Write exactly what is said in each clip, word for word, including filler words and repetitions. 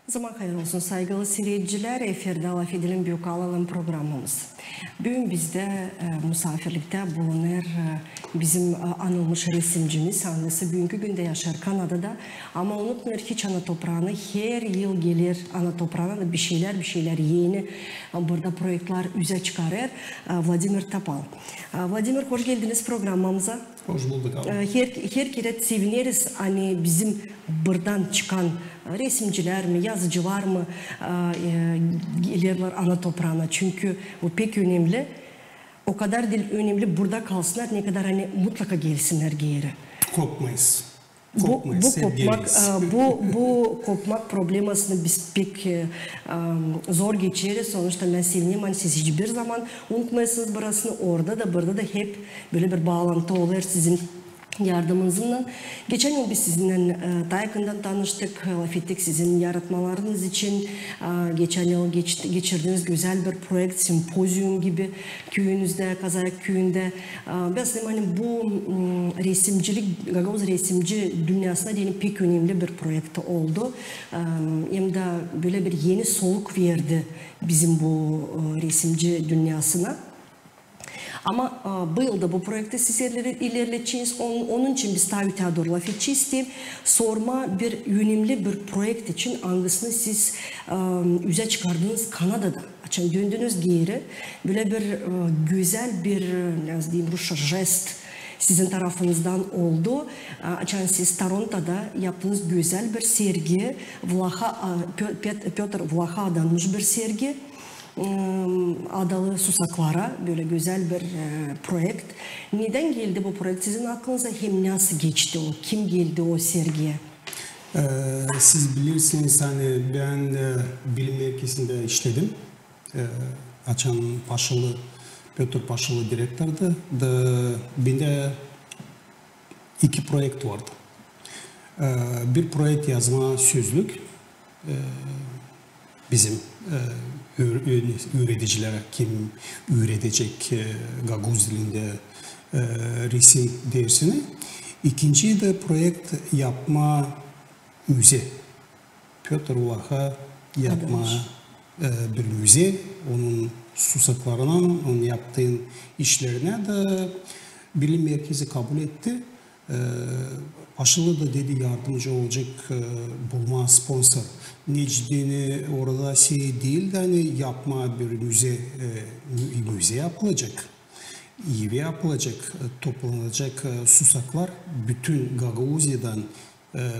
Zaman hayır olsun, saygılı siiredicilär, efirdä "LAFedelim, büük alalım" programamız. Büün bizdä, e, musaafirliktä bulunêr, e, bizim, e, anılmış resimcimiz, angısı büünkü gündä yaşêêr Kanadada, ama unutmêêr hiç ana topraanı, her yıl geler ana topraana da bir şeylär, bir şeylär eni, e, burada proektlär üzä çıkarêr, e, Vladimir Topal. E, Vladimir, hoş geldiniz programamıza. Hoş bulduk, abla. E, her, her kerä sevineriz, ani bizim buradan çıkan resimcilär mi, yazıcılar mı, e, e, gelerlär ana topraana. Çünkü bu pek önemli. O kadar diil önemli burada kalsınnar, ne kadar ani mutlaka gelsinnär geeri. Kopmayız. Bu, bu kopmak, e, bu, bu kopmak problemasını biz pek, e, e, zor geçereriz. Sonuçta bän sevinerim, ani siz hiçbir zaman unutmêêrsınız burasını, orada da, burada da hep bölä bir baalantı olêr sizin yardımınızlan. Geçän yıl biz sizinnän, e, taa yakından tanıştık, lafettik sizin yaratmalarınız için. E, geçän yıl geç-, geçirdiniz gözäl bir proekt, simpozium gibi küüyünüzdä, Kazayak küüyündä. E, bän sanêrım, ani bu, m, resimcilik, gagauz resimci dünnäsına deyni pek önemli bir proekt oldu. E, hem dä bölä bir eni soluk verdi bizim bu, e, resimci dünnäsına. Ama, e, bu yıl da bu proekti siz ileri-, ilerledeceniz. On-, onun için biz taa öteyä dooru lafedecez. Te sormaa bir önemli bir proekt için, angısını siz, e, üzä çıkardınız Kanadada. Açan döndünüz geeri, bölä bir, e, gözäl bir, e, nasıl deyim rusça, jest sizin tarafınızdan oldu. E, açan siz Torontoda yaptınız gözäl bir sergi, Vlaha, e, Pö-, Pet-, Pötr Vlaha adanmış bir sergi. Im, adalı susaklara, bölä gözäl bir, e, proekt. Nedän geldi bu proekt sizin aklınıza hem nasıl geçti o? Kim geldi o sergiyä? E, siz bilersiniz, ani bän, e, bilim merkezindä işledim. E, açan Paşalı, Pötr Paşalı direktordu. Da bendä iki proekt vardı. E, bir proekt yazmaa sözlük, e, bizim, e, üür-, üür-, üüredicilerä, kim üüredecek, e, gagauz dilindä, e, resim dersini. İkinci dä proekt yapmaa müze. Pötr Vlaha yapmaa, e, bir müze, onun susaklarına, onun yaptıın işlerinä da bilim merkezi kabul etti. E, Paşalı da dedi, yardımcı olacek, e, bulmaa sponsor. Neçin deyni orada şey diil dä, ani yapmaa bir müze, e, mü-, müze yapılacek. Ev yapılacek, e, toplanacek, e, susaklar bütün Gagauziyadan, e,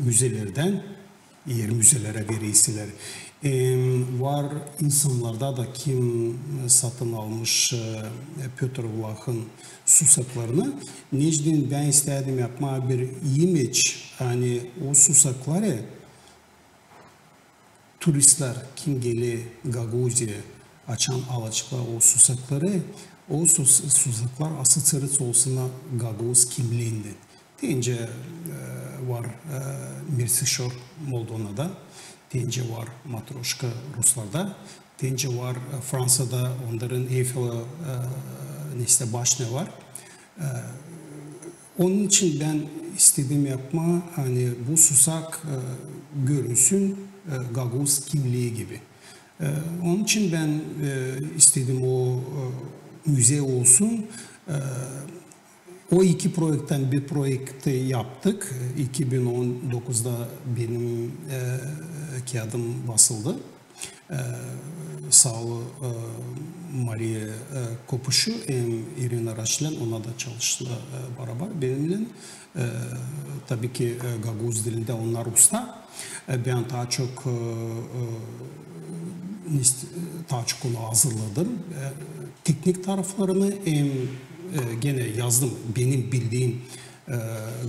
müzelerdän, eer müzelerä vererseler. Em, var insannarda da, kim satın almış, e, Pötr Vlahın susaklarını. Neçin deyni bän istedim yapmaa bir imidž, ani o susakları turistlär, kim geler Gagauziyaya, açan alaceklar o susakları, o sus-, susaklar assoţiiruţa olsunnar gagauz kimliindän. Te nicä, e, var, e, Mersišor Moldovada, te nicä var Matroşka ruslarda, te nicä var, e, Fransada, onnarın Eyfel, e, neysä, başnä var. E, Onun için bän istedim yapmaa, ani bu susak, e, görünsün, e, gagauz kimlii gibi. E, onun için bän, e, istedim o, e, müze olsun. E, o iki proekttän bir proekti yaptık. İki bin on dokuzda benim, e, kiyatım basıldı. E, saa ol, e, Mariya, e, Kopuşu hem İrina Raşlän, onnar da çalıştılar, e, barabar benimnän. E, tabii ki, e, gagauz dilindä onnar usta. E, bän taa çok, e, e, nist-, taa çok onu hazırladım. E, tehnik taraflarını hem, e, genä yazdım benim bildiim e,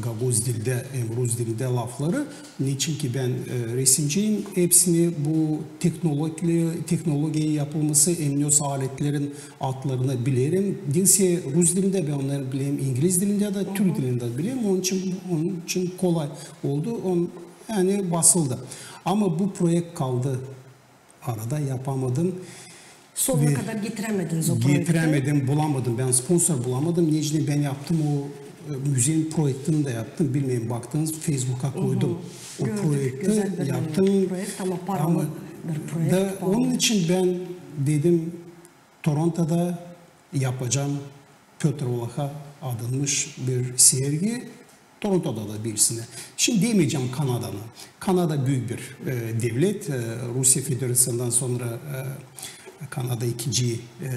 gagauz dildä hem rus dilindä lafları. Neçin ki bän, e, resimciyim, hepsini bu tehnologi-, tehnologiya yapılması hem de o aletlerin adlarını bilerim. Diilsä rus dilindä bän onnarı bilerim, ingiliz dilindä dä, türk dilindä bilerim. Onun için, onun için kolay oldu. On-, ani basıldı. Ama bu proekt kaldı arada, yapamadım. Sonuna kadar getirämediniz o proekti? Getirämedim, bulamadım. Bän sponsor bulamadım. Neçin deyni bän yaptım o e, müzeyin proektini dä yaptım. Bilmeerim, baktınız, Facebook'a koydum. O proekti yaptım. Ama paralı bir proekt. Da onun için bän dedim, Torontoda yapacam Pötr Vlaha adanmış bir sergi. Torontoda da birisini. Şindi demeyecäm Kanadanı. Kanada büük bir, e, devlet. E, Rusiya Federaţiyasından sora, e, Kanada ikinci, e,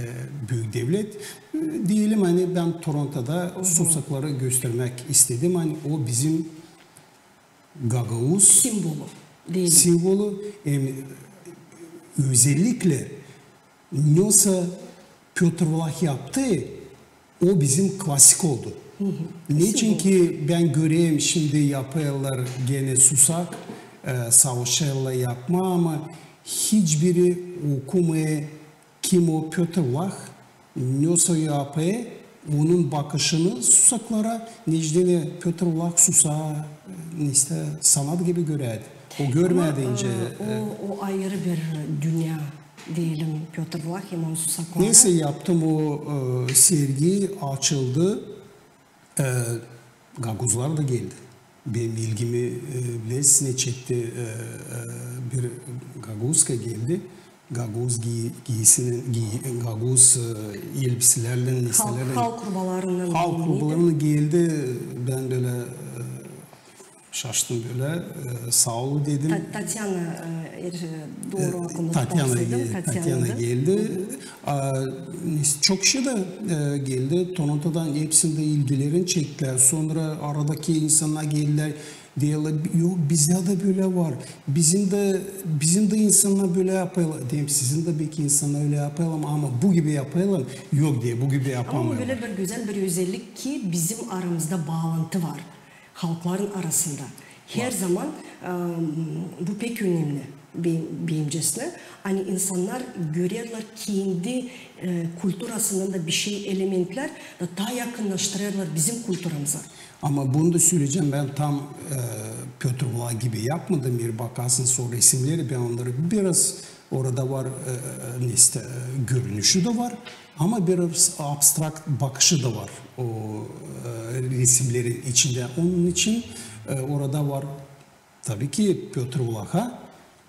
büük devlet. E, deyelim, ani bän Torontoda susakları göstermäk istedim. Ani o bizim gagauz simvolu, hem özellikle nesoy Pötr Vlah yaptı, o bizim klasik oldu. Neçin ki bän görerim, şindi yapêrlar genä susak, e, savaşêrlar yapmaa, ama hiçbiri okumêêr, kim o Pötr Vlah, nesoy yapêr, onun bakışını susaklara, neçin Pötr Vlah susaa, e, neysä, sanat gibi görärdi. O görmärdi incä, e, o, o ayırı bir dünnä, deyelim, Pötr Vlah hem onun susakları. Neysä, yaptım o, e, sergi, açıldı. E, gagauzlar da geldi. Benim ilgimi, e, bilesiz, ne çekti, e, e, bir gagauzka geldi. Gagauz giy-, giysinin, giy-, gagauz, e, elbiselerlän, neysä. Halk rubalarınnan. Halk rubalarınnan geldi. Bän bölä, e, şaştım bölä, e, saa ol dedim. Ta-, Tatyana, e, eer, e, dooru aklımda tutarsa, Tatyana geldi. A, çok kişi dä, e, geldi. Torontodan hepsinin dä ilgilerini çektilär. Sora aradakı insannar geldilär. Deerlär, yok, bizdä dä bölä var. Bizim dä, bizim dä insannar bölä yapêrlar. Deerim, sizin dä beki insannar ölä yapêrlar, ama bu gibi yapêrlar. Yok, deer, bu gibi yapamêêrlar. Ama bu bölä bir gözäl bir özellik ki bizim aramızda baalantı var. Halkların arasında. Herzaman, e, bu pek önemli, be-, benimcesinä. Ani insannar görerlär kendi, e, kulturasından da bişey elementlär da taa yakınnaştırêrlar bizim kulturamıza. Ama bunu da söleyecäm, bän tam, e, Pötr Vlah gibi yapmadım. Eer bakarsınız o resimneri, bän onnarı biraz Orada var, e, neysä, e, görünüşü dä var, ama bir abs-, abstrakt bakışı da var o, e, resimnerin içindä. Onun için, e, orada var tabii ki Pötr Vlaha,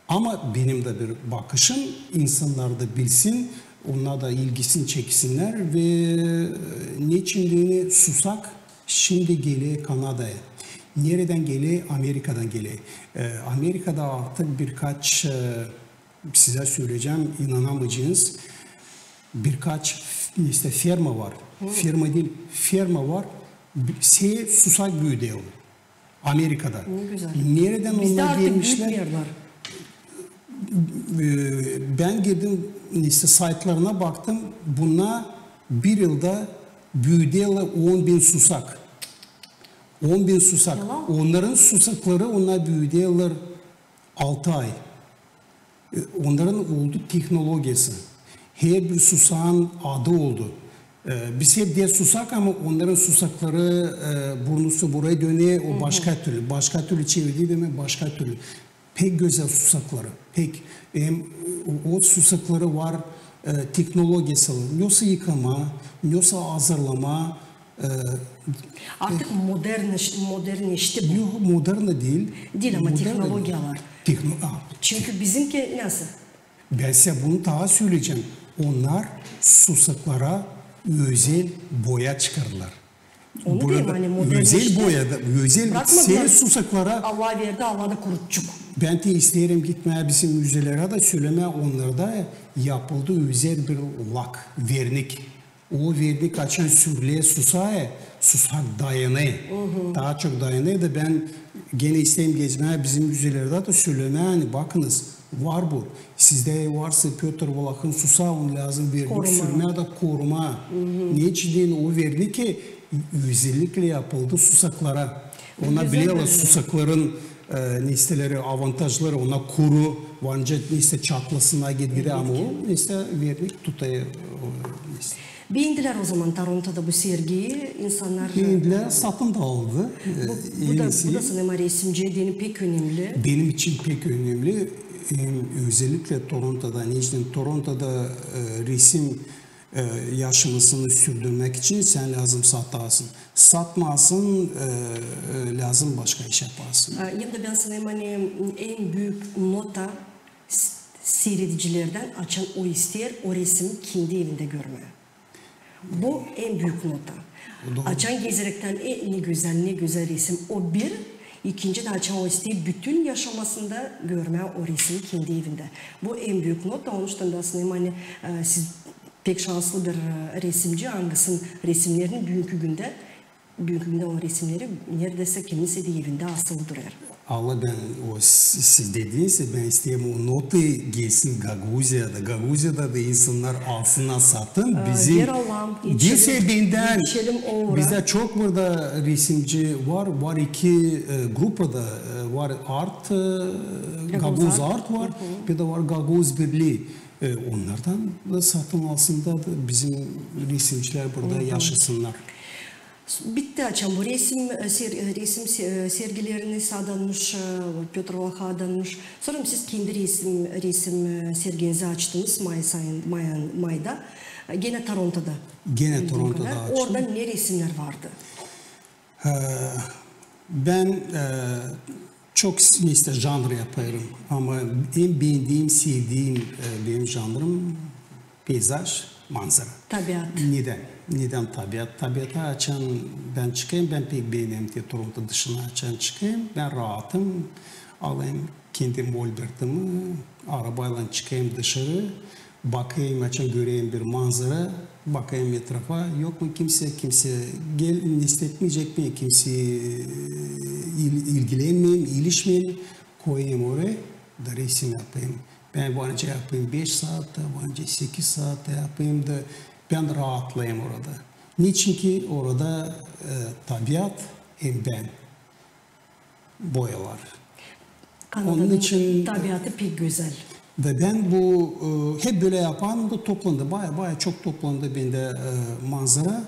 ama benim dä bir bakışım, insannar da bilsin, onnar da ilgisini çeksinnär ve, e, neçin deyni susak şindi geler Kanadaya. Neredän geler? Amerikadan geler. E, Amerikada artık birkaç, e, Sizä söleyecäm, inanamayacenız. Birkaç, neysä, ferma var. Ferma diil, ferma var. Bi-, se-, susak büüdärlär. Amerikada. Ne gözäl. Neredän onnar gelmişlär? Bizdä artık büütmeerlär. E, bän girdim, neysä, saytlarına baktım. Bunnar bir yılda büüdärlär on bin susak. On bin susak. Yalan. Onnarın susakları, onnar büüdärlär altı ay. E, onnarın oldu tehnologiyası. Herbir susaan adı oldu. E, biz hep deeriz susak, ama onnarın susakları, e, burnusu buraya döner, o başka türlü. Başka türlü çevirdi demek, başka türlü. Pek gözäl susakları, pek. Hem o, o susakları var, e, tehnologiyası, nesoy yıkamaa, nesoy hazırlamaa, E, artık modernleş-, modernleşti bu. Yok, modern da diil. Diil, ama tehnologiyalar. Çünkü bizimki nasıl? Bän sizä bunu taa söleyecäm. Onnar susaklara özel boya çıkardılar. Onu deerim, ani modernleşti. Özel boya da, özel seri susaklara. Allah verdi, Allah da kurutacek. Bän dä isteerim gitmää bizim müzelerä dä sölemää, onnarda yapıldı özel bir lak, vernik. O vernik açan sürüler susaa, susak dayanêr. Taa çok dayanêr da bän genä isteerim gezmää bizim müzelerdä dä sölemää, ani bakınız, var bu. Sizdä varsa Pötr Vlahın susaa, onu lääzım vernik sürmää da korumaa. Neçin deyni o vernik özellikle yapıldı susaklara. Ona bilerlär susakların, e, neysä, avantajları, ona kuru, var nicä neysä çatlasın, git gidä, ama o neysä vernik tutêr, o, neysä. Beendilär o zaman Torontoda bu sergiyi insannar? Beendilär, satın da aldı. Bu, bu da, bu da sanêrım resimciyä deyni pek önemli. Benim için pek önemli. Hem özellikle Torontoda, neçin Torontoda, e, resim E, yaşamasını sürdürmäk için sän lääzım satasın. Satmasın, e, e, lääzım başka iş yapasın. E, hem dä bän sanêrım, ani en büük nota s- siiredicilerdän, açan o isteer o resimi kendi evindä görmää. Bu en büük nota. Açan gezerektän, e, ne gözäl, ne gözäl resim. O bir, ikinci dä açan o isteer bütün yaşamasında görmää o resimi kendi evindä. Bu en büük nota, onuştan da sanêrım, ani, e, siz pek şanslı bir, e, resimci, angısının resimlerini büünkü gündä, büünkü gündä o resimleri neredäsä kimisä dä evindä asılı durêr. Alla bän o s- siz dediniz, bän isteerim o nota gelsin Gagauziyada. Gagauziyada da insannar alsınnar satın. Bizim, Ver Allahım, geçelim, geçelim bendän. Geçelim o ora. Bizdä çok burada resimci var. Var iki, e, grupada, e, var Art, e, Gagauz Art var, bir dä var Gagauz Birlii. E, onnardan da satın alsınnar da bizim resimcilär burada yaşasınnar. Bitti açan bu resim, e, ser- e, resim se- e, sergilerini sadanmış, e, Pötr Vlaha adanmış. Sora siz kendi resim, resim, e, serginizi açtınız may sayın, may, mayda. E, genä Torontoda. Genä Torontoda açtım. Orada ne resimnär vardı? E, bän, e, çok s- neysä janr yapêrım, ama en beendiim, sevdiim, e, benim janrım peyzaj, manzara. Tabiat. Nedän? Nedän tabiat? Tabiata açan bän çıkêrım, bän pek beenerim te Toronto dışına açan çıkêrım, bän raatım, alêrım kendi molbertimi, arabaylan çıkêrım dışarı, bakêrım, açan görerim bir manzara, bakêrım etrafa, yok mu kimsä, kimsä gel, neysä etmeyecek mi, kimsä, e, il- ilgilenmeyelim, ilişmeyelim, koyêrım oraya da resim yapêrım. Bän var nicä yapêrım beş saatta, var nicä sekiz saatta yapêrım da bän raatlêêrım orada. Neçin ki orada, e, tabiat hem bän boyalar. Onun için tabiatı pek gözäl. Da bän bu, e, hep bölä yaparım da toplandı, baya, baya çok toplandı bendä, e, manzara.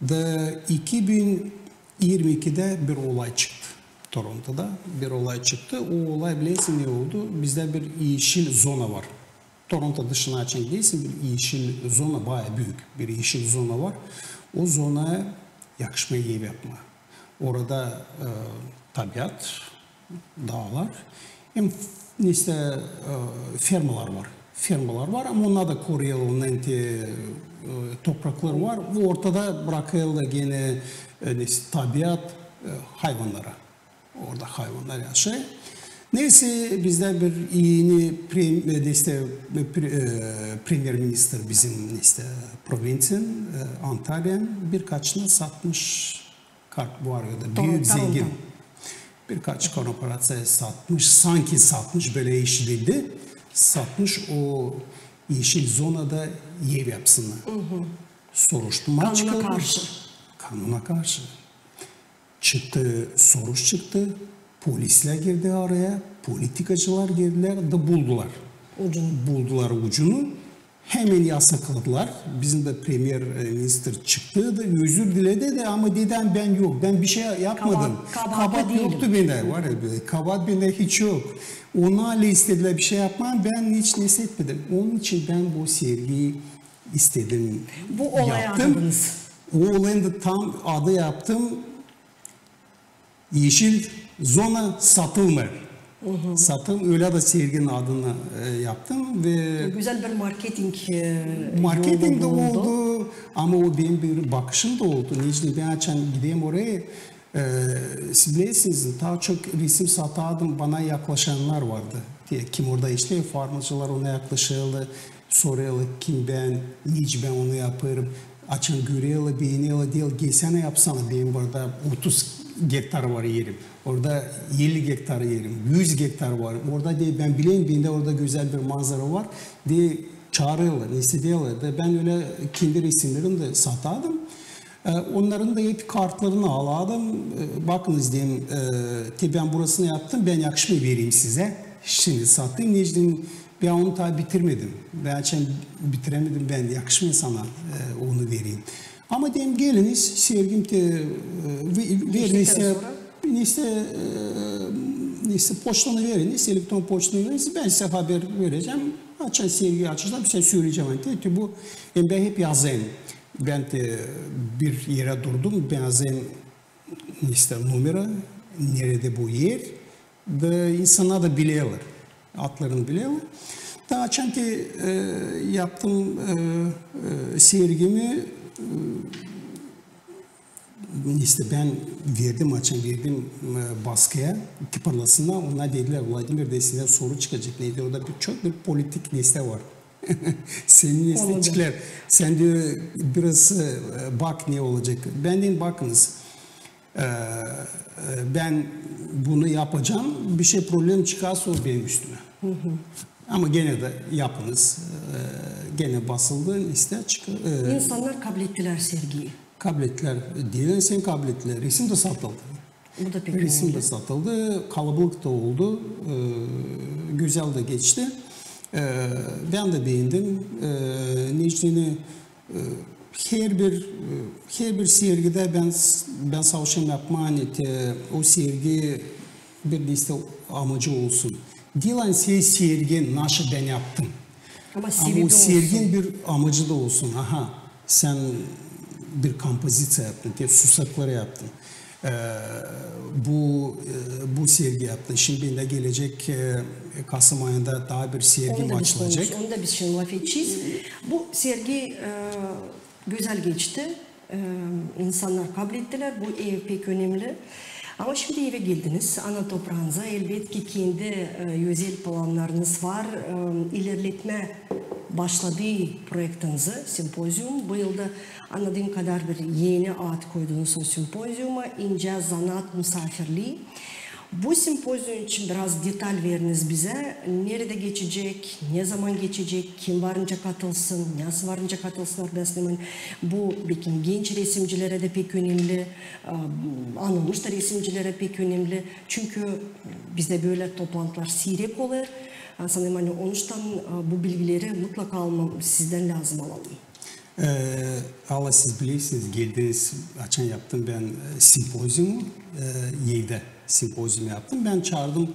Da iki bin irmi ikidä bir olay çıktı. Torontoda bir olay çıktı. O olay, bilersin, ne oldu? Bizdä bir eşil zona var. Toronto dışına açan gidersin, bir eşil zona, baya büük bir eşil zona var. O zonaya yakışmêêr ev yapmaa. Orada, e, tabiat, daalar, hem neysä, e, fermalar var. Fermalar var, ama onnar da koruyêr, onnar te, e, toprakları var. Ve ortada brakêrlar genä, e, neysä, tabiat, e, hayvannara. Orada hayvannar yaşêêr. Neysä, bizdä bir eni prem- e, neysä, e, pre- e, premyer-ministr bizim, neysä, provinţiyanın, e, Antalyanın birkaçına satmış. Kart bu arada büük zengin. Birkaç korporaţiyaya satmış, sanki satmış, bölä işidildi. Satmış o eşil zonada ev yapsınnar. Soruşturma çıkarıldı. Kanuna karşı. Kanuna karşı. Çıktı, soruş çıktı. Polislär girdi araya, politikacılar girdilär da buldular. Ucunu. Buldular ucunu. Hemen yasakladılar. Bizim dä premyer-ministr çıktı da özür diledi dä, ama dedi, bän yok, bän bir şey yapmadım. Kabaat yoktu bendä, var ya, kabaat bendä hiç yok. Onnar istedilär bir şey yapmaa, bän hiç neysä etmedim. Onun için bän bu sergiyi istedim, yaptım. Bu olaya adadınız. O olayın da tam adı yaptım. Eşil zona satılmêêr. Satın, ölä da serginin adını, e, yaptım ve... Gözäl bir marketing, e, marketing dä oldu, ama o benim bir bakışım da oldu. Neçin bän açan gideyim oraya, e, siz bilersiniz, taa çok resim satardım, bana yaklaşannar vardı. Te, kim orada işleer, farmacılar ona yaklaşêrlar. Sorêrlar, kim bän, nicä bän onu yapêrım. Açan görerlär, beenerlär, deerlär, gelsänä yapsana, benim burada otuz gektar var erim. Orada elli gektar erim, üz gektar var. Orada, deer, bän bilerim, bendä orada gözäl bir manzara var. Deer, çaarêrlar, neysä deerlär. Da bän ölä kendi resimnerimi dä satardım. E, onnarın da hep kartlarını alardım. E, bakınız, deerim, e, te bän burasını yaptım, bän yakışmêêr vereyim sizä. Şindi satayım, neçin bän onu taa bitirmedim. Bän açan bitiremedim, bän yakışmêêr sana, e, onu vereyim. Ama deerim, geliniz, sergim te, e, ve- veriniz, neysä, e, neysä poçtanı veriniz, elektron poçtanı veriniz, bän sizä haber verecäm. Açan sergi açacam, sän söleyecän, hani, te, te bu, hem bän hep yazêrım. Bän te bir erä durdum, bän yazêrım, işte, numara, neredä bu er, da insannar da bilerlär, adlarını bilerlär. Da açan te, e, yaptım, e, e, sergimi, e, işte, bän verdim, açan verdim, e, baskıya, tiparlasınnar, onnar dedilär, Vladimir, da sendän soru çıkacek, nedir, o da bir, çok bir politik nesä var. Seni destekçilär. Sän dä biraz, e, bak ne olacek. Bän dedim, bakınız, e, e, bän bunu yapacam, bir şey problem çıkarsa o benim üstümä. Ama genä dä yapınız, e, genä basıldı, nesä çıkar. E, insannar kablettilär sergiyi. Kablettilär, diil sän kablettilär, resim dä satıldı. Bu da pek önemli. Resim dä satıldı, kalabalık da oldu, e, gözäl dä geçti. E, bän dä beendim. E, neçin, e, herbir, e, herbir sergidä bän, bän savaşêrım yapmaa, ani te, o sergi bir nesä amacı olsun. Diil ani se-, sergi nasıl bän yaptım. Ama o sergin bir amacı da olsun. Aha, sän bir kompoziţiya yaptın, te susakları yaptın. E, bu, e, bu sergi yaptın. Şindi bendä gelecek, e, kasım ayında taa bir sergim açılacek. Onu da biz şindi lafedecez. Bu sergi, e, gözäl geçti. E, insannar kablettilär. Bu ev pek önemli. Ama şindi evä geldiniz, ana topraanıza. Elbetki, kendi, e, özel plannarınız var. E, ilerletmää başladıı proektinizi, simpozium. Bu yılda, annadıım kadar, bir eni ad koydunuz o simpoziuma, İncä zanaat musaafirlii. Bu simpozium için biraz detal veriniz bizä. Neredä geçecek, ne zaman geçecek, kim varınca katılsın, nasıl varınca katılsınnar, bän sanêrım, bu, bekim, genç resimcilerä dä pek önemli, e, anılmış da resimcilerä pek önemli. Çünkü bizdä bölä toplantılar siirek olêr. E, sanêrım, ani onuştan, e, bu bilgileri mutlaka alma-, sizdän lääzım alalım. E, Allah, siz bilersiniz, geldiniz, açan yaptım bän, e, simpoziumu, e, evdä simpozium yaptım. Bän çaardım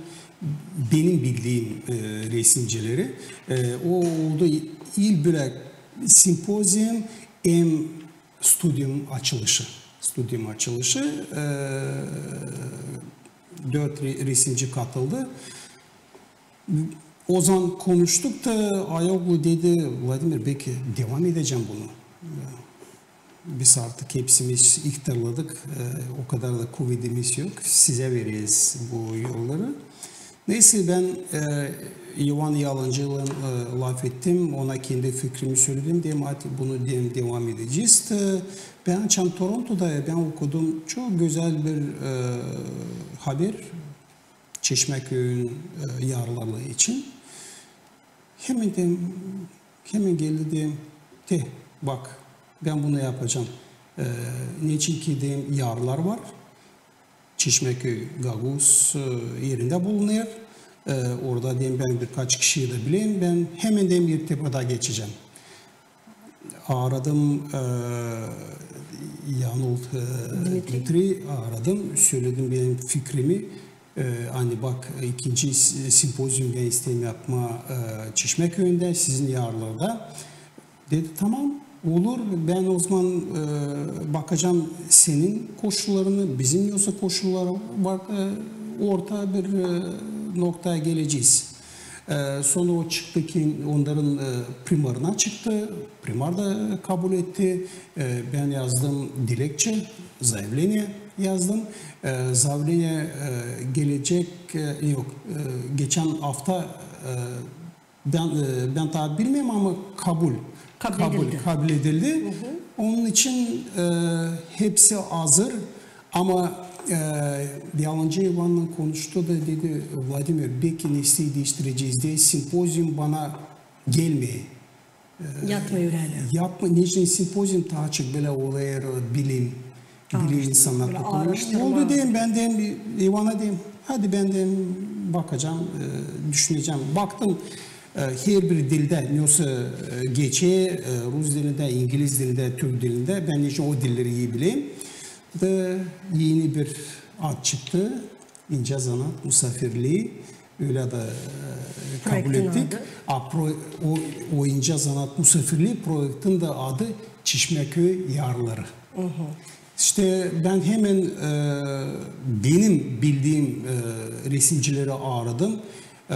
benim bildiim, e, resimcileri. E, o oldu ilk bölä simpozium hem studium açılışı. Studium açılışı, e, dört re-, resimci katıldı. Ozaman konuştuk da Ayoglu dedi, Vladimir, beki devam edecäm bunu. Biz artık hepsimiz ihtärladık, e, o kadar da kuvedimiz yok. Sizä vereriz bu yolları. Neysä, bän, e, İvan Yalancıylan, e, lafettim, ona kendi fikrimi söledim, dedim, hadi bunu, dedim, devam edecez. E, bän açan Torontoda, bän okudum çok gözäl bir, e, haber. Çeşmäköyün, e, yarları için. Hemen dedim, hemen geldi dedim, te, bak, bän bunu yapacam. E, neçin ki dedim, yarlar var. Çeşmäköy Gagauz, e, erindä bulunêr. E, orada dedim, bän birkaç kişiyi dä bilerim. Bän hemen dedim irtibata geçecäm. Aaradım, e, Yanul, e, Dmitriy. Dmitriy, aaradım, söledim benim fikrimi. E, ani bak, ikinci s-, simpozium bän isteerim yapmaa, e, Çeşmäköyündä, sizin yarlarda. Dedi, tamam, olur, bän ozaman, e, bakacam senin koşullarını, bizim yoksa koşulları var, e, orta bir, e, noktaya gelecez. E, sora o çıktı ki, onnarın, e, primarına çıktı. Primar da kabul etti. E, bän yazdım dilekçe, заявление yazdım. E, заявление, e, gelecek, e, yok, e, geçän afta, e, bän, e, bän taa bilmeerim, ama kabul. Kabul edildi. Kabul edildi. Onun için, e, hepsi hazır. Ama, e, Yalancı İvanlan konuştu da dedi, Vladimir, beki nesä diiştirecez diye simpozium bana gelmeer. E, yatmêêr üreenä. Yatmêêr, neçin simpozium taa çok bölä olêr bilim, bilim insannar. Oldu deerim, bän deerim, İvana deerim, hadi bän deerim, bakacam, e, düşünecäm. Baktım, e, herbir dildä, nesoy, e, geçer, e, rus dilindä, ingiliz dilindä, türk dilindä, bän neçin o dilleri ii bilerim. Da eni bir ad çıktı, İncä zanaat musaafirlii. Ölä dä e, kabul ettik. A, pro, o, o incä zanaat musaafirlii proektin dä adı Çişmäköy yarları. İştä bän hemän e, benim bildiim e, resimcileri aradım. E,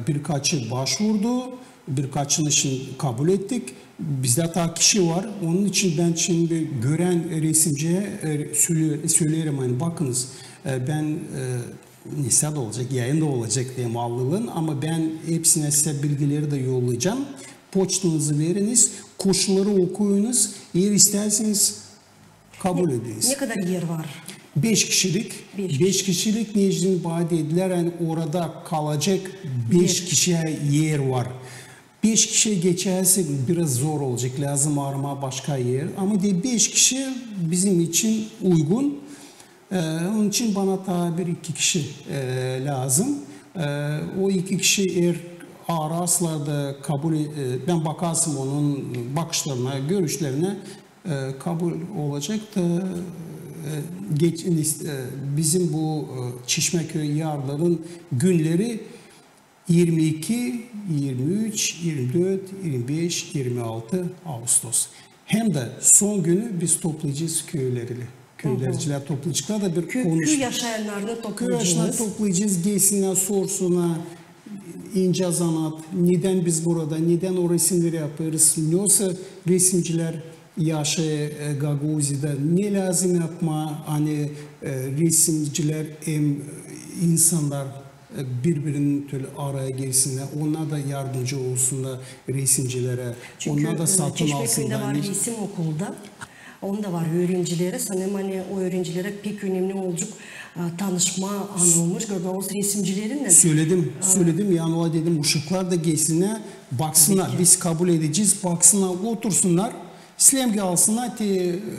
birkaçı başvurdu, birkaçını şindi kabul ettik. Bizdä taa kişi var. Onun için bän şindi görän resimciyä e, söle, söleerim, ani bakınız, e, bän e, nesä dä olacek, yayın da olacek deerim allıların, ama bän hepsinä sizä bilgileri dä yollayacam. Poçtanızı veriniz, koşulları okuyunuz, eer istärseniz kabul ediniz. Ne kadar er var? Beş kişilik. Beş kişilik, neçin bana dedilär, ani orada kalacek beş kişiyä er var. Beş kişiyä geçärsä biraz zor olacek, lääzım aramaa başka er. Ama deer beş kişi bizim için uygun. E, onun için bana taa bir-iki kişi e, lääzım. E, o iki kişi eer araslar da kabul, e, bän bakarsam onun bakışlarına, görüşlerinä, e, kabul olacek da e, geç, e, bizim bu e, Çişmäköy yarların günleri irmi iki, irmi üç, irmi dört, irmi beş, irmi altı ağustos. Hem dä son günü biz toplayacez küülerli. Küülercilär toplayaceklar da bir konuş-, küüdä yaşayannarı toplayacez. Küüdä yaşayannarı toplayacez, gelsinnär, sorsunnar, incä zanaat, nedän biz burada, nedän o resimneri yapêrız, nesoy resimcilär yaşêêr e, Gagauziyada, ne lääzım yapmaa, ani e, resimcilär hem e, insannar e, biri-birinin tölä araya gelsinnär, onnar da yardımcı olsunnar resimcilerä, onnar da satın alsınnar. Çünkü e, Çişmäküündä var resim okulu da, onda var üürencileri. Sanêrım, ani o üürencilerä pek önemli olacek e, tanışmaa, anılmış gagauz resimcilerinnän. Söledim, söledim, yani ola dedim, uşaklar da gelsinnär, baksınnar, biz kabul edecez, baksınnar, otursunnar, slemgi alsınnar, te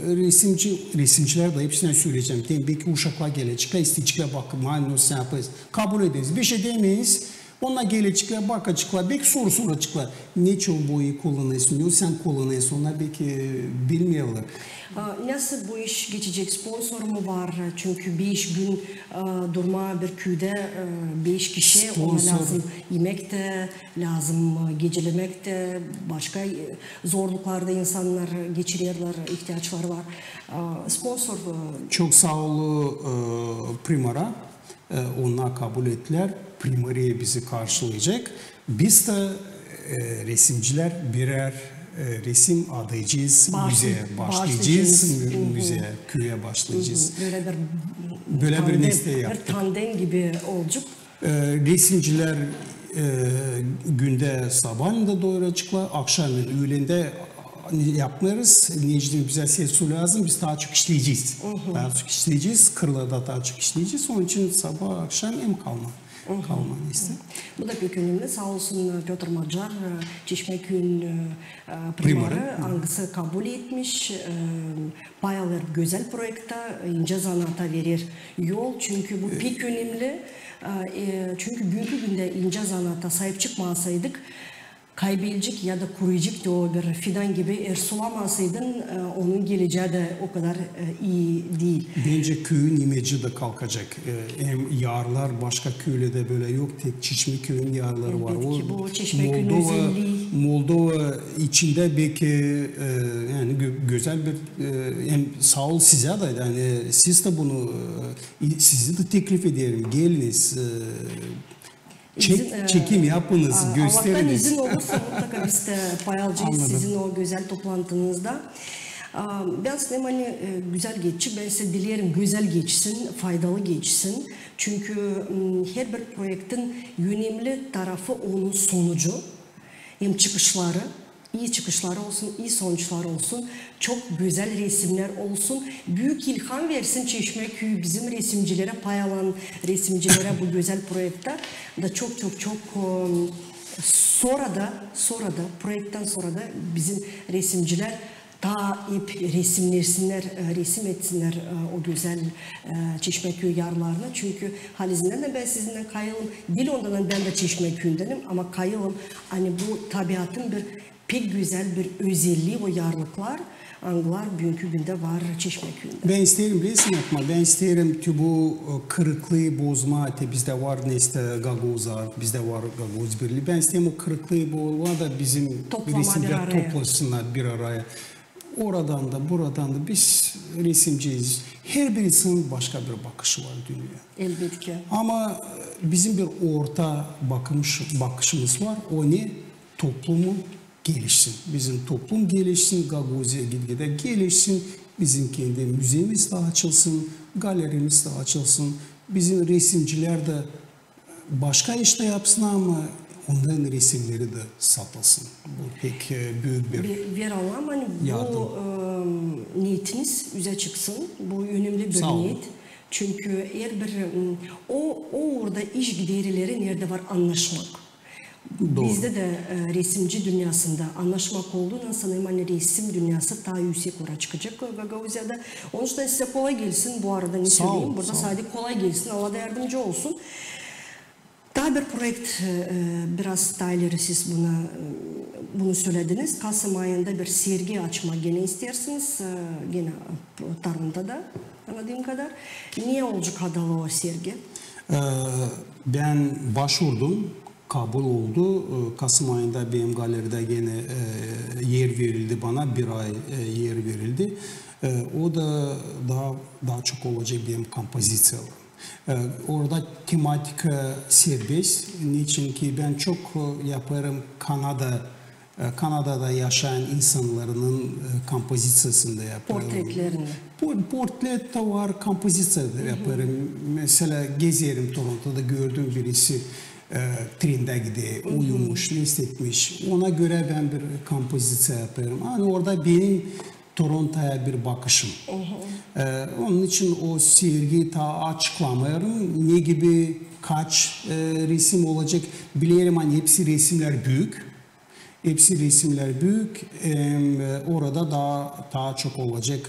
resimci, resimcilär dä hepsinä söleyecäm. Te beki uşaklar gelecek, isteyeceklär bakmaa, nesoy sän yapêrsın. Kabul ederiz, bişey demeeriz. Onnar gelecekler, bakaceklar, beki soru soraceklar. Neçin o boyayı kullanêrsın, nesoy sän kullanêrsın, onnar beki bilmeerlär. A, nasıl bu iş geçecek? Sponsor mu var? Çünkü beş gün e, durmaa bir küüdä e, beş kişi, ona lääzım imäk tä, lääzım e, gecelemäk tä, başka e, zorluklar da insannar geçirerlär, ihtiyaçları var. A, sponsor e, çok saa ol e, primara, e, onnar kabul ettilär, primariya bizi karşılayacek. Biz dä e, resimcilär birär e, resim adayacez müzeyä, baaşlayacez müzeyä, küüyä baaşlayacez. Bölä bir nestää yaptık. Bir tandem gibi olacek. E, resimcilär e, gündä sabaalän dä doyuraceklar, akşamın, üülendä yapmêêrız. Neçin bizä ses-su lääzım, biz taa çok işleyecez. Taa çok işleyecez, kırlarda taa çok işleyecez. Onun için sabaa, akşam hem kalmaa. Kalmaa nestää. Bu da pek önemli. Saa olsun Pötr Macar, e, Çişmäküüyün e, e, primarı, angısı kabul etmiş, e, pay alêr gözäl proektä, incä zanaata verer yol, çünkü bu pek önemli. E, e, çünkü büünkü gündä incä zanaata saip çıkmasaydık, kaybelecek ya da kuruyacek te o bir fidan gibi, eer sulamasaydın, e, onun gelecää dä o kadar e, ii diil. Bencä küüyün imeci dä kalkacek. E, hem yarlar, başka küülerdä bölä yok, tek Çişmäküüyün yarları var. Elbetki, bu Çişmäküüyün özellii. Moldova içindä beki e, yani gö-, gözäl bir e, hem saa ol sizä dä, yani siz dä bunu e, sizi dä teklif ederim, geliniz, e, çek-, çekim yapınız, gösteriniz. Allahtan izin olursa, mutlaka biz dä pay alacez sizin o gözäl toplantınızda. A, bän sanêrım, ani e, gözäl geçecek. Bän sizä dileerim, gözäl geçsin, faydalı geçsin. Çünkü m, herbir proektin önemli tarafı onun sonucu, hem çıkışları. İi çıkışlar olsun, ii sonuçlar olsun, çok gözäl resimnär olsun. Büük ilham versin Çişmäküü bizim resimcilerä, pay alan resimcilerä bu gözäl proektä. Da çok, çok, çok e, sora da, sora da, proekttän sora da bizim resimcilär taa hep resimnesinnär, e, resim etsinnär e, o gözäl e, Çişmäküü yarlarını. Çünkü halizdän dä bän sizinnän kayılım, diil ondan bän dä Çişmäküüyündänim, ama kayılım, ani bu tabiatın bir pek gözäl bir özellii o yarlıklar. angılar büünkü gündä var Çeşmäküüyündä. Bän isteerim resim yapmaa, bän isteerim tü bu e, kırıklıı bozmaa, te bizdä var neştä gagauzlar, bizdä var Gagauz Birlii. Bän isteerim o kırıklıı bozmaa da bizim resimcilär toplasınnar bir araya. Oradan da, buradan da biz resimciyiz. Herbirinin başka bir bakışı var dünneyä. Elbetki. Ama e, bizim bir orta bakış, bakışımız var. O ne? Toplumu gelişsin. Bizim toplum gelişsin, Gagauziya gitgidä gelişsin. Bizim kendi müzemiz dä açılsın, galerimiz dä açılsın. Bizim resimcilär dä başka iş dä yapsın, ama onların resimneri dä satılsın. Bu pek e, büük bir... Ver Allahım, ani bu e, neetiniz üzä çıksın. Bu önemli bir neet. Çünkü herbir m, o, o uurda iş gideerleri, neredä var annaşmak. Bizdä dä e, resimci dünnäsindä annaşmak olduuna, sanêrım, ani resim dünnäsı taa üüsek uura çıkacek e, Gagauziyada. Onuştan sizä kolay gelsin, bu arada ne söleyim, burada sade kolay gelsin, Allah da yardımcı olsun. Taa bir proekt, e, biraz taa ileri siz bunu, e, bunu sölediniz. Kasım ayında bir sergi açmaa genä isteersiniz, e, genä e, Torontoda, annadıım kadar. Ne olacek adalı o sergi? E, bän başvurdum, kabul oldu. E, Kasım ayında benim galeridä genä e, er verildi bana, bir ay e, er verildi. E, o da taa, taa çok olacek benim kompoziţiyalarım. E, orada tematika serbest. Neçinki bän çok e, yapêrım Kanada, e, Kanadada yaşayan insannarın e, kompoziţiyasını da yapêrım. Portretlerini. Portret dä var, kompoziţiya da yapêrım. Meselä, gezerim Torontoda, gördüm birisi e, trendä gider, uyumuş, neştä etmiş. Ona görä bän bir kompoziţiya yapêrım. Ani orada benim Torontoya bir bakışım. E, onun için o sergi taa açıklamêêrım. Ne gibi, kaç e, resim olacek, bilerim, ani hepsi resimnär büük. Hepsi resimnär büük. Hem e, orada taa, taa çok olacek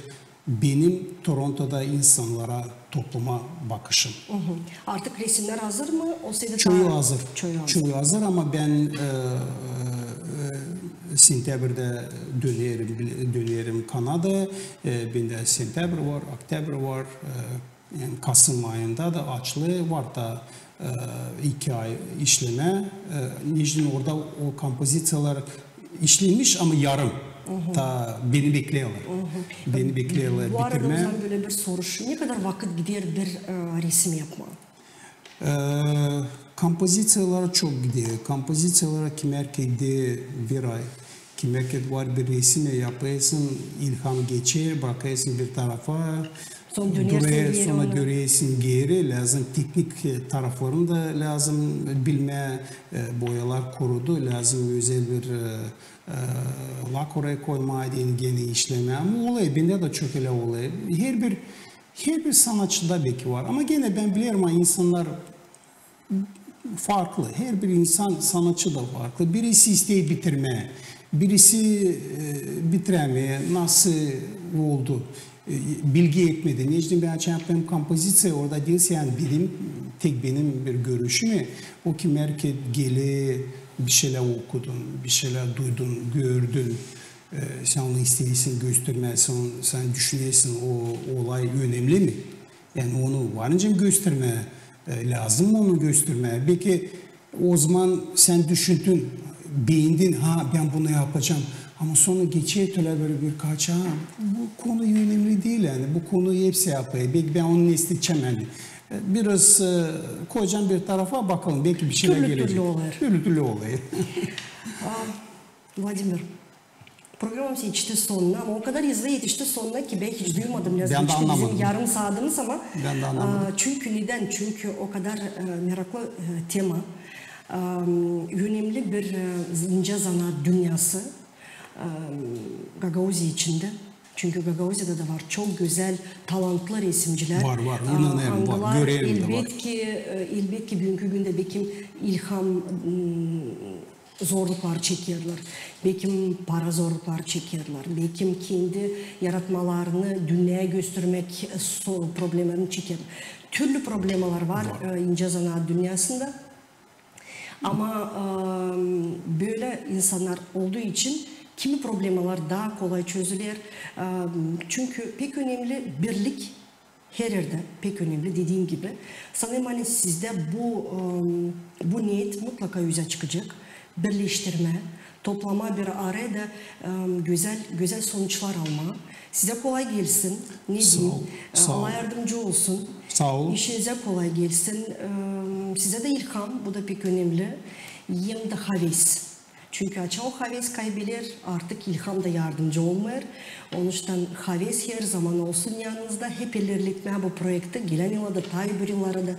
benim Torontoda insannara, topluma bakışım. Artık resimnär hazır mı? Çoyu hazır. Çoyu hazır, ama bän e, e, sentябрьdä dönerim, dönerim Kanadaya. E, bendä sentябрь var, oktyabr var. E, yani Kasım ayında da açılı var da e, iki ay işlemää. E, neçin orada o kompoziţiyalar işlenmiş, ama yarım. Taa beni bekleerlär. Beni bekleerlär bitirmää. Bu arada o zaman bölä bir soruş. Ne kadar vakıt gider bir e, resim yapmaa? E, kompoziţiyalara çok gider. Kompoziţiyalara kimär kerä gider bir ay. Kimär kerä var bir resim yapêrsın, ilham geçer, brakêrsın bir tarafa. Sora dönersin geeri, lääzım teknik e, taraflarını da lääzım bilmää, e, boyalar kurudu, lääzım özel bir e, e, lak oraya koymaa deyni genä işlemää. Ama olêr, bendä dä çok ölä olêr. Herbir, herbir sanatçıda beki var. Ama genä bän bilerim, ani insannar farklı. Herbir insan, sanatçı da farklı. Birisi isteer bitirmää, birisi e, bitirämeer, nasıl oldu, e, bilgi etmedi. Neçin bän açan yapêrım kompoziţiya, orada diil sän, benim, tek benim bir görüşüm. O kimär kerä geler, bir şeylär okudun, bir şeylär duydun, gördün. E, sän onu isteersin göstermää, sän, sän düşünersin, o olay önemli mi? Yani onu varınca göstermää, e, lääzım mı onu göstermää? Beki o zaman sän düşündün, beendin, ha, bän bunu yapacam. Ama sora geçer ölä bir, birkaç ay, bu konu önemli diil, yani bu konuyu hepsi yapêr. Beki bän onu ne isteecäm, yani. E, biraz e, koyacam bir tarafa, bakalım, beki bir şeylär gelecek. Türlü türlü olêr. Türlü türlü olêr. Vladimir, programamız etişti sonuna, ama o kadar hızlı etişti sonuna ki bän hiç duymadım, lääzım geçti bizim yarım saadımız, ama çünkü nedän? Çünkü o kadar e, meraklı e, tema, e, önemli bir e, incä zanaat dünnäsı e, Gagauziya içindä. Çünkü Gagauziyada da var çok gözäl, talantlı resimcilär. Var, var, inanêrım, var, görerim dä, var. Elbetki, e, elbetki büünkü gündä bekim ilham m, zorluklar çekerlär, bekim para zorluklar çekerlär, bekim kendi yaratmalarını dünneyä göstermäk so- problemalarını çekerlär. Türlü problemalar var e, incä zanaat dünnäsindä. Ama e, bölä insannar olduu için Kimi problemalar taa kolay çözüler. E, çünkü pek önemli birlik, her erdä pek önemli, dediim gibi. Sanêrım, ani sizdä bu, e, bu neet mutlaka üzä çıkacek. Birleştirmä, toplamaa bir araya da, e, gözäl, gözäl sonuçlar almaa. Sizä kolay gelsin, ne deyim. E, Allah yardımcı olsun. Saa ol. İşinizä kolay gelsin. E, sizä dä ilham, bu da pek önemli. Hem dä haves. Çünkü açan o haves kaybeler, artık ilham da yardımcı olmêêr. Onuştan haves herzaman olsun yanınızda, hep ilerletmää bu proekti, gelän yıla da, taa öbür yıllara da.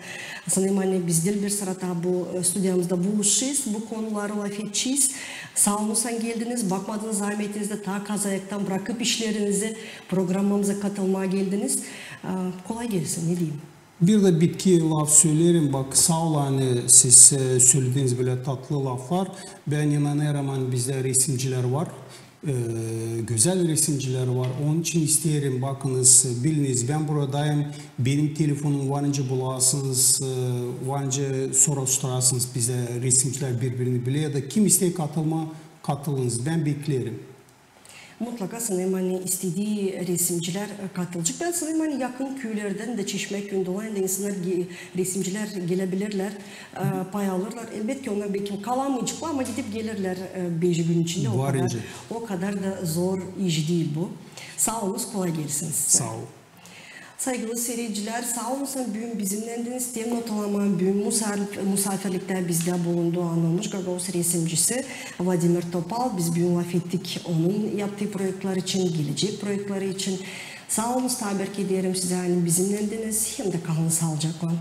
Sanêrım, ani biz diil bir sıra taa bu, e, studiyamızda buluşacez, bu konuları lafedecez. Saa olun, ani geldiniz, bakmadınız zaametinizdä, taa kazayaktan brakıp işlerinizi, programamıza katılmaa geldiniz. E, kolay gelsin, ne deyim. Bir dä bitki laf söleerim. Bak, saa ol, ani siz, e, sölediniz bölä tatlı laflar. Bän inanêrım, ani bizdä resimcilär var. E, gözäl resimcilär var. Onun için isteerim, bakınız, biliniz, bän buradayım. Benim telefonum var nicä bulasınız, e, var nicä soruşturasınız bizdä resimcilär biri-birini bilä ya da kim isteer katılmaa, katılınız. Bän bekleerim. Mutlaka, sanêrım, ani istedii resimcilär, e, katılacek. Bän sanêrım, ani yakın küülerdän dä, Çeşmäküüyün dolayında insannar ge-, resimcilär geläbilirlär, e, pay alırlar. Elbetki, onnar beki kalamayaceklar, ama gidip gelirlär, e, beş gün içindä. O kadar, o kadar da zor iş diil bu. Saa olunuz, kolay gelsin sizä. Saa ol. Saygılı siiredicilär, saa olun, ani büün bizimnändiniz. Tem notalamaa, büün musar-, musaafirliktä bizdä bulundu anılmış gagauz resimcisi Vladimir Topal. Biz büün lafettik onun yaptıı proektlär için, gelecek proektleri için. Saa olun, taa bir kerä deerim sizä, ani bizimnändiniz, hem dä kalın saalıcaklan.